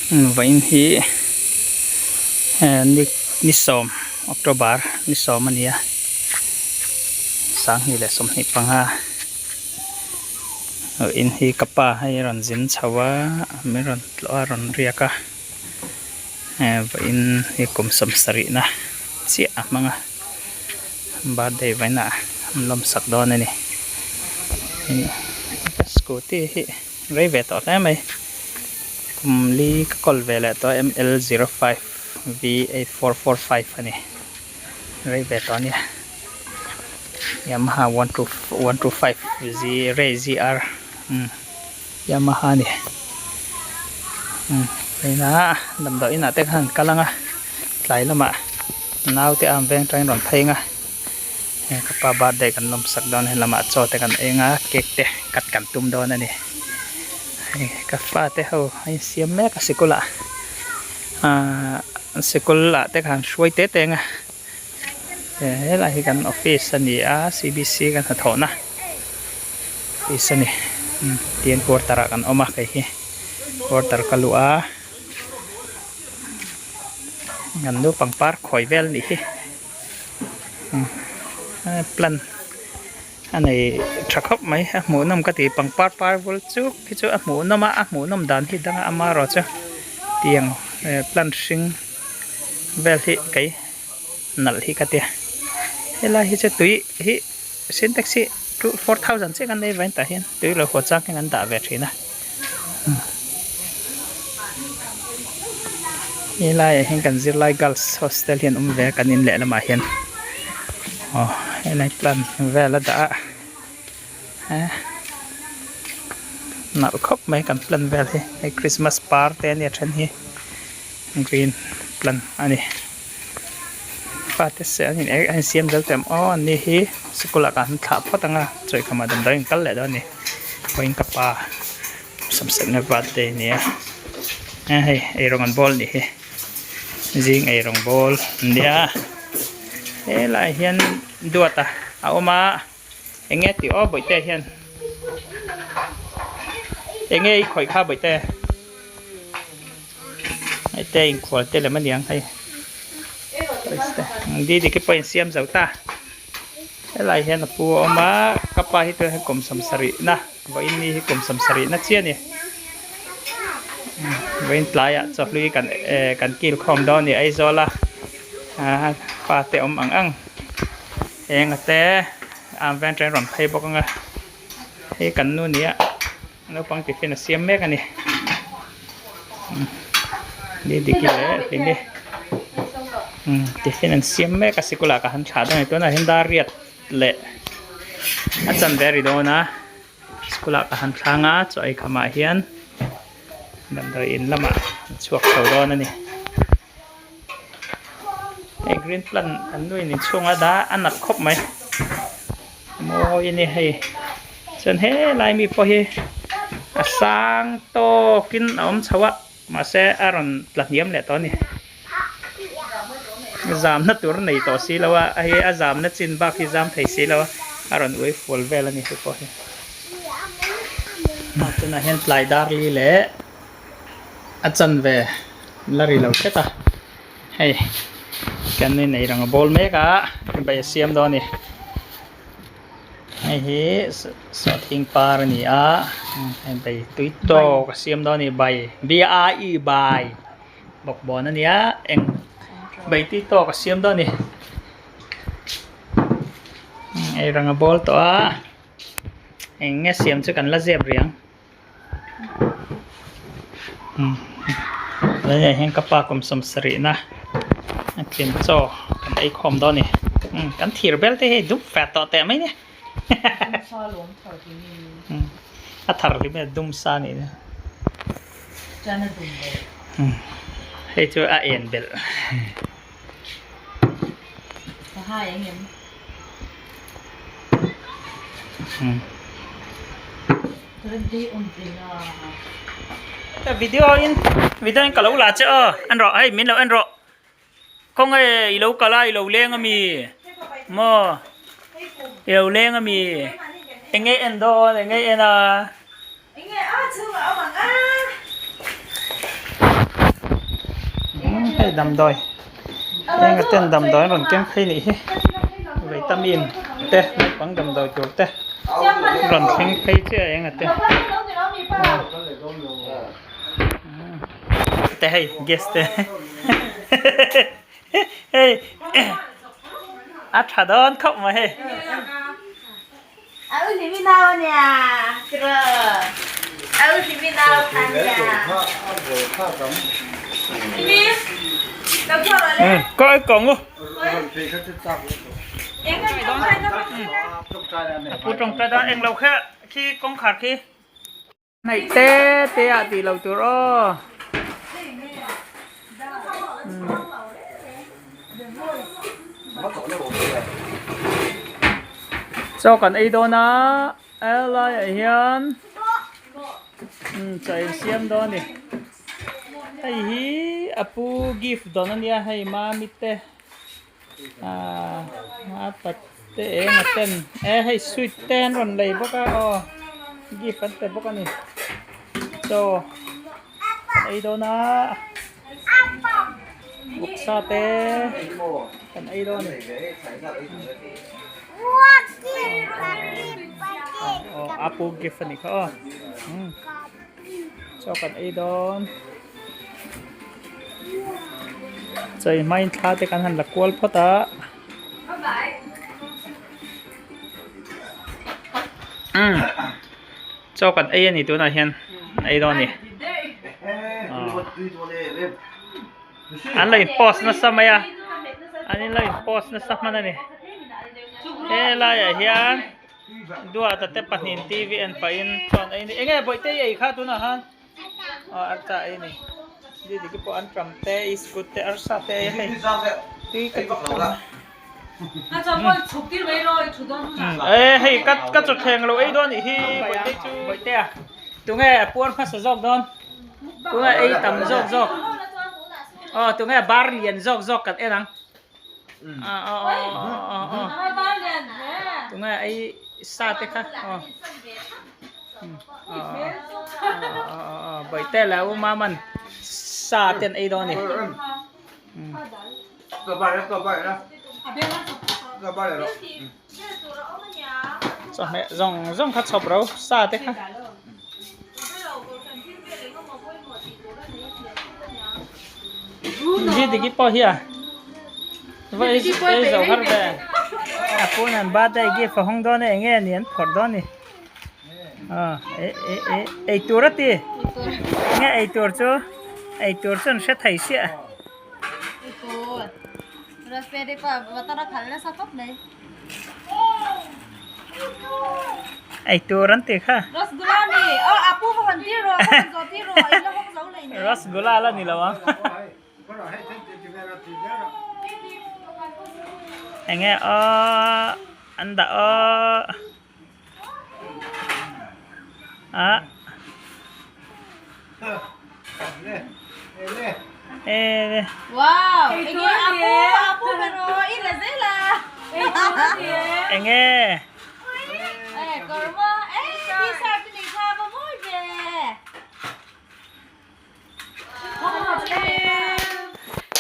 Vawiin hi ni sawm October ni sawm a ni a 2025 vawiin hi ka pa hei a rawn zin chho a min rawn tlawh a rawn riak a vawiin hi kum 70 na chiah a hmang a birthday vawiin ah an lawmsak dawn a ni scooty hi. Rei ve tawh hle mai. Kum li ka kawl ve leh tawh a ML 05 V 8445 a ni. Rei ve tawh a nia. Yamaha 125 Z Ray ZR umm Yamaha a ni. Umm vawiinah damdawi inah te khan kal ang a tlai lamah naute a veng atangin rawn phei ang a. Hei ka pa birthday kan lawmsak dawn a helamah chaw te kan eng a cake te cut kan tum dawn a ni hei ka fate ho a insiam mek a sikul ah ahh sikul ah te khan hruai te te ang a helai hi kan office a ni a C B C kan hnathawh na office a ni tin quarter ah kan awm a kei hi quarter ka luh a kan nu pangpar khawi vel a nih hi. Plant a nei tha khawp mai a hmuhnawm ka ti pangpar par vul chuk hi chu a hmuhnawm a a hmuhnawm dan hi dang a amaherawh chu tiang plant hring vel hi kei nalh hi ka tia helai hi chu tui hi sintex hi two 4000 chiah kan nei vain tah hian tui lo haw chang hian an dah ve thin a. Helaiah hian kan zirlai girls hostel hi an awm ve a kan in leh lamah hian aw helai plant vel a dah a eh nalh khawp mai kan plant vel hi hei christmas par te ania then hi green plant a ni fate se an in an insiam zel tawh em aw an ni hi sikul ah kan thlah phawt ang a chawihkham ah damdawi an kal leh dawn a ni. Vawiin ka pa samsakna birthday a ni a hei eirawng an bawl anih hi zing eirawng bawl an nia helaiah hian duata a awm a eng nge tih aw bawihte hian eng nge i khawih kha bawihte hei te inkhual te lem aniang hei didiki pawh a insiam zo ta. Helai hian a pu a awm a ka pa hi tunah hian kum 70 na vawiin ni hi kum 70 na chiah a ni vawiin tlaiah chawhlui kan eh kan kil khawm dawn a ni Aizawl a ah pa te awm ang ang eng a te a veng atangin rawn phei bawk ang a hei kan nu nia naupang tiffin a siam mek a ni Didiki leh Hlimi tiffin an siam mek a sikul ah ka han thlah dawn a ni tunah hian dar riat leh a chanve a ri dawn a sikul ah ka han thlang a chaw ei khamah hian damdawi in lamah an chhuak chho dawn a ni hei green plant an nuin inchhung a dah a nat khawp mai mawi a ni hei chuan helai mi pawh hi a sang tawkin a awm chho a mahse a rawn tla hniam leh tawh a ni zamna tur a nei tawh si lo a hei a zamna chin bak hi zam thei si lo a a rawn uai fual vel a ni hei pawh hi tunah hian tlai dar li leh a chanve la ri lo hret a hei kan inei rang a bawl mek a bai a siam dawn a ni hei hi sawhthing par a ni a hei bai tui tawk a siam dawn a ni bai b a i bai bawkbawn a ni a eng bai tui tawk a siam dawn a ni ei rang a bawl tawh a eng nge siam chu kan la zep rih ang. Tunah hian ka pa kum 70 na a tlin chaw kan ei khawm dawn a ni kan thir bel te hi dum fat tawh teh mai nia a thar hlim e dum sa a nih chu hei chu a en belh. Video in video in ka lo la che aw en rawh hei min lo en rawh khawnge i lo kal a i lo leng ami maw i lo leng ami eng nge en dawn eng nge en a. Hei damdawi eng a ten damdawi an rawn keng phei nih hi vitamin te naupang damdawi tur te rawn thleng phei chiah a eng a te te hei gas te hei a tha dawn khawp mai hei. Coi còn luôn. Pu trong tay đó em lâu khá khi con khát khi này té té ạ thì lâu tur ô. Chaw kan ei dawn a helaiah hian chaw in siam dawn a ni hei hi a pu gift dawn a nia hei mami te ahh a pate eng a ten e hei sweet te an rawn lei bawk a aw gift an pe bawk a ni chaw kan ei dawn a vawksa te kan ei dawn a ni aw apu gift a nih kha aw chaw kan ei dawn chaw ei hmain thla te kan han la kual phawt a. Chaw kan ei a ni tunah hian ei dawn a ni an lo in post nasa mai a an in lo in post nasa hman a ni helaiah hian duata te pahnih tv en pahin chuan ei a ni eng nge bawihte i ei kha tunah khan aw arsa ei a ni didiki pawh an tam te iskut te arsa te ei a hei tui ka ti khawp a. E hei ka ka chaw thleng lo ei dawn nih hi bawihte chu bawihte a tunge a puar hmasa zawk dawn tunge ei tam zawk zawk aw tunge bar lian zawk zawk kan en ang a aw aw aw aw tunge ei sa te kha aw aw bawihte leh u maman sa te an ei dawn a ni. Chawhmeh zawng zawng kha chhawp ro sa te kha. Diki pawh hi a va ei zo har ve a phone an birthday gift a hawng dawn e eng nge ni an phawrh dawn ni ei tur a ti eng nge ei tur chu ei tur chu an hre thei siah. Eitur an tih kha. Rasgula la ni lo ang. Enge aw an dah aw. A e Wow, enge apu apu pero i la zela. Enge. E korma e t-shirt ni kha va mawi ve.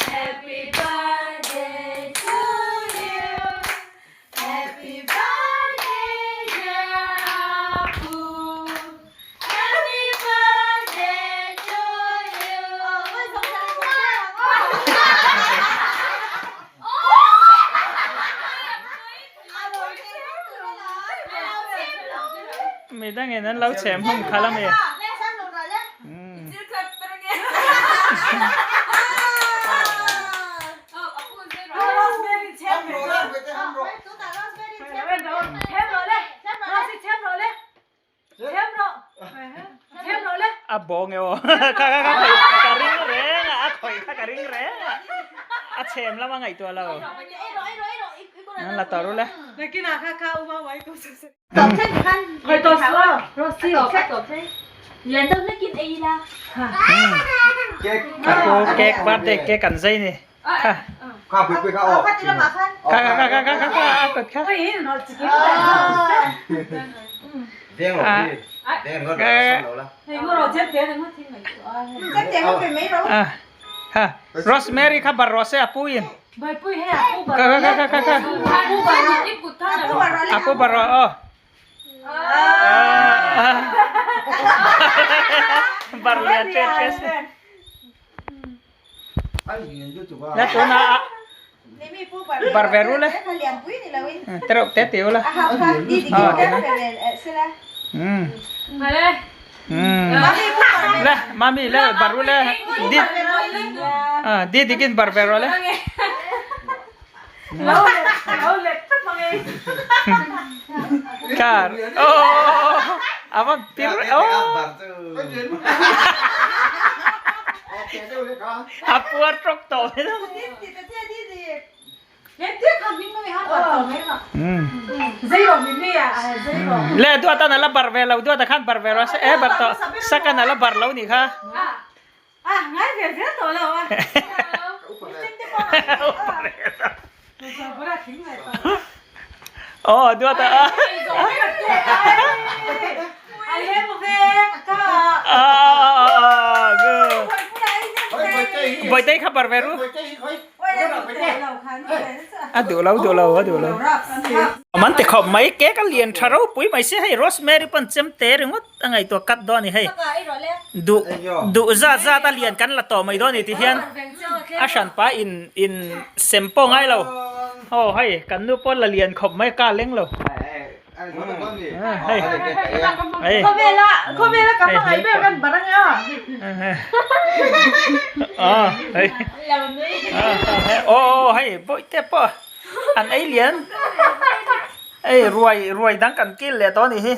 Happy birthday to you. Happy birthday dear Apu Happy birthday to you Midangin an lo chhem hmun khalh a mi. A bawng e aw kha kha kha ka ring reng a a khawih kha ka ring reng a a chhem lama ngaihtuah lo an la tawh rul e. Cake birthday cake an zai ni kha kha kha kha kha kha a kut kha a. Ha Rosemary kha bar rawh se a pu in. Kha kha kha kha kha. A pu bar rawh aw. Bar lian ṭe ṭe se. La tuna bar ve ru le. Tereuh te ti ula. Le mami le bar ru le di di dikin bar ve ru le. Car oh ava pir oh a puar tawk tawh mai lo. Le duat an ala bar ve lo duat a khan bar ve lo e bar tawh sakan ala bar lo nih kha. Aw duat a. Bawihtei kha bar ve ru. A duh lo duh lo a duh lo. Man ti khawp mai cake a lian tha ropui mai si hei rosemary pawn chem te ringawt a ngaihtuah cut dawn a ni hei. Duh duh zat zat a lian kan la tawh mai dawn a ni ti hian a hranpa in in sem pawh ngai lo. Aw hei kan nu pawh la lian khawp mai ka leng lo. Hei hei hei aw hei bawihte pawh an ei lian hei ruai ruai dang kan kil leh tawh a nih hi.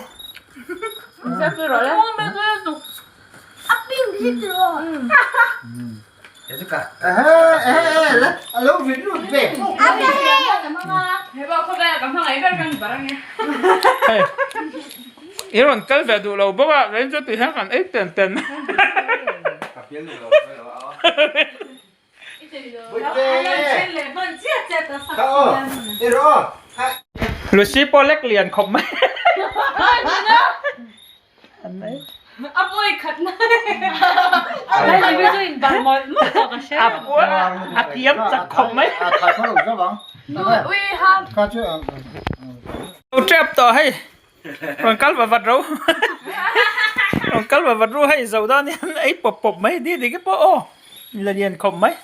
I rawn kal ve duh lo bawk a, rain chu tui hian kan ei ten ten. Lucy pawh lek lian khawp mai. A thiam chak khawp mai. Tap tawh hei. Rawn kal va vat ro. Rawn kal va vat ru hei zo dan hian ei pawp pawp mai di dik pawh aw la lian khawp mai.